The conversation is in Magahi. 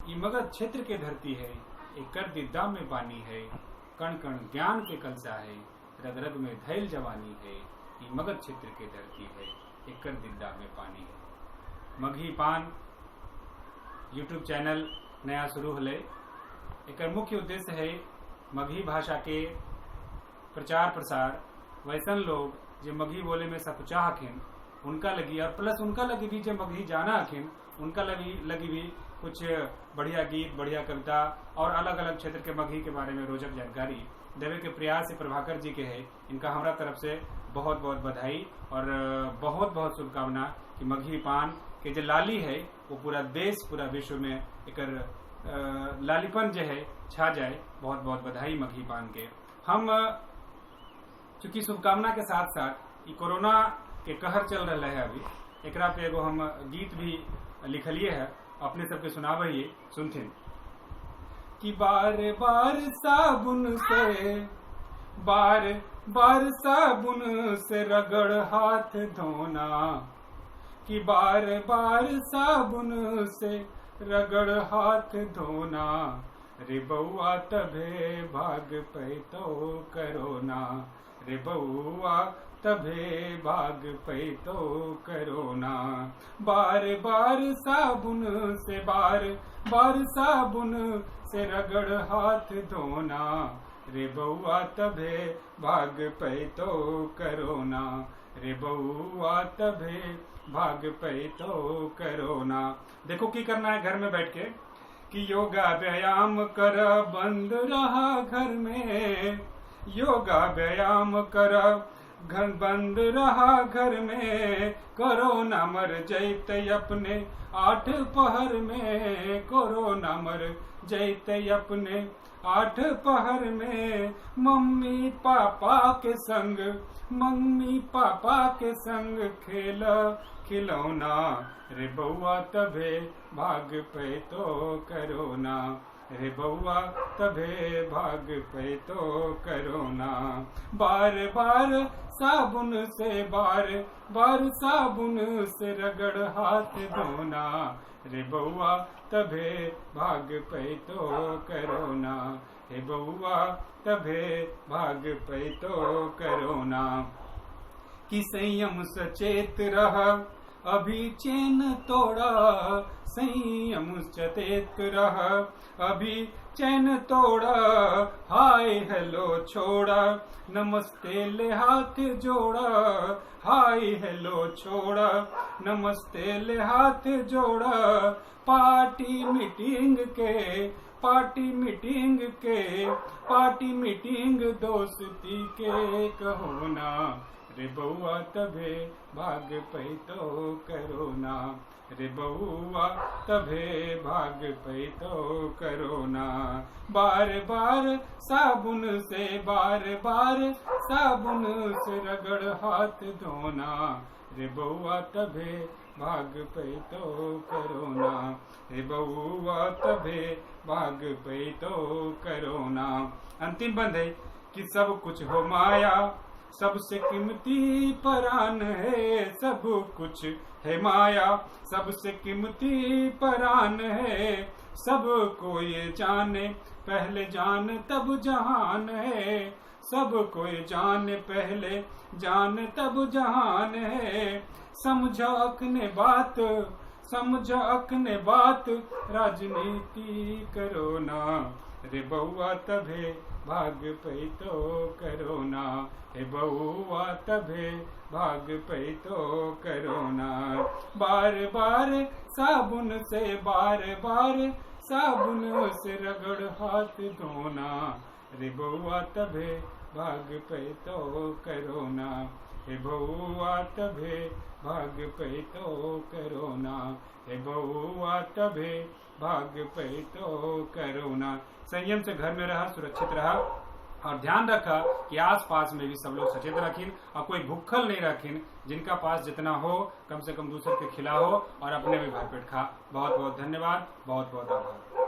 ये मगध क्षेत्र के धरती है, एकर दिद्दा में पानी है, कण कण ज्ञान के कलसा है, रग रग में धैल जवानी है। ये मगध क्षेत्र के धरती है, एकर दिद्दा में पानी है। मगही पान यूट्यूब चैनल नया शुरू होले। एकर मुख्य उद्देश्य है मगही भाषा के प्रचार प्रसार। वैसन लोग जो मगही बोले में सकुचाह हखिन उनका लगी, और प्लस उनका लगी भी जो मगही जाना हखिन उनका लगी भी कुछ बढ़िया गीत, बढ़िया कविता और अलग अलग क्षेत्र के मगही के बारे में रोचक जानकारी देवे के प्रयास प्रभाकर जी के है। इनका हमारा तरफ से बहुत बहुत बधाई और बहुत बहुत शुभकामना कि मगही पान के जो लाली है वो पूरा देश पूरा विश्व में एक लालीपन जो है छा जाए। बहुत बहुत बधाई मगही पान के। हम चूंकि शुभकामना के साथ साथ ये कोरोना के कहर चल रहा है अभी, एकरा पे एगो हम गीत भी लिखलिए है, अपने सबके सुनावे, सुनथिन कि बार बार साबुन से, बार बार साबुन से रगड़ हाथ धोना, कि बार बार साबुन से रगड़ हाथ धोना, रे बउआ तभे भाग पैतो करोना, रे बउआ तभे भाग पैतो करोना। बार बार साबुन से, बार बार साबुन से रगड़ हाथ धोना, रे बउआ तभे भाग पैतो करोना, रे बउआ तभे भाग पैतो करोना। देखो की करना है घर में बैठ के कि योगा व्यायाम कर बंद रहा घर में, योगा व्यायाम कर घर बंद रहा घर में, कोरोना मर जैते अपने आठ पहर में, कोरोना मर जैते अपने आठ पहर में, मम्मी पापा के संग, मम्मी पापा के संग खेल खिलौना, रे बउआ तभे भाग पैतो करोना, रे बउआ तभे भाग पैतो करोना। बार बार साबुन से, बार बार साबुन से रगड़ हाथ धोना, रे बउआ तभे भाग पैतो करोना, हे बउआ तभे भाग पैतो करोना। कि संयम सचेत रह अभी चैन तोड़ा, संयम सचेत रह अभी चैन तोड़ा, हाय हेलो छोड़ा नमस्ते ले हाथ जोड़ा, हाय हेलो छोड़ा नमस्ते ले हाथ जोड़ा, पार्टी मीटिंग के, पार्टी मीटिंग के, पार्टी मीटिंग दोस्ती के कहो ना, रे बउआ तभे भाग पैतो करोना, रे बउआ तभे भाग पैतो करोना। बार बार साबुन से, बार बार साबुन से रगड़ हाथ धोना, रे बउआ तभे भाग पैतो करोना, रे बउआ तभे भाग पैतो करोना। अंतिम बंद है कि सब कुछ हो माया, सबसे कीमती परान है, सब कुछ है माया, सबसे कीमती परान है, सब कोई जाने पहले जान तब जहान है, सब कोई जाने पहले जान तब जहान है, समझा अकने बात, समझा अकने बात, राजनीति करो ना, रे बउआ तभे भाग पैतो करोना, हे बउआ तभे भाग पैतो करोना। बार बार साबुन से, बार बार साबुन से रगड़ हाथ धोना, रे बउआ तभे भाग पैतो करोना, हे बउआ तभे भाग पैतो करोना, हे बउआ तभे भाग पैतो करोना। संयम से घर में रहा, सुरक्षित रहा और ध्यान रखा कि आस पास में भी सब लोग सचेत रखिन और कोई भूखल नहीं रखिन। जिनका पास जितना हो कम से कम दूसरे के खिलाओ और अपने भी भरपेट खा। बहुत बहुत धन्यवाद, बहुत बहुत आभार।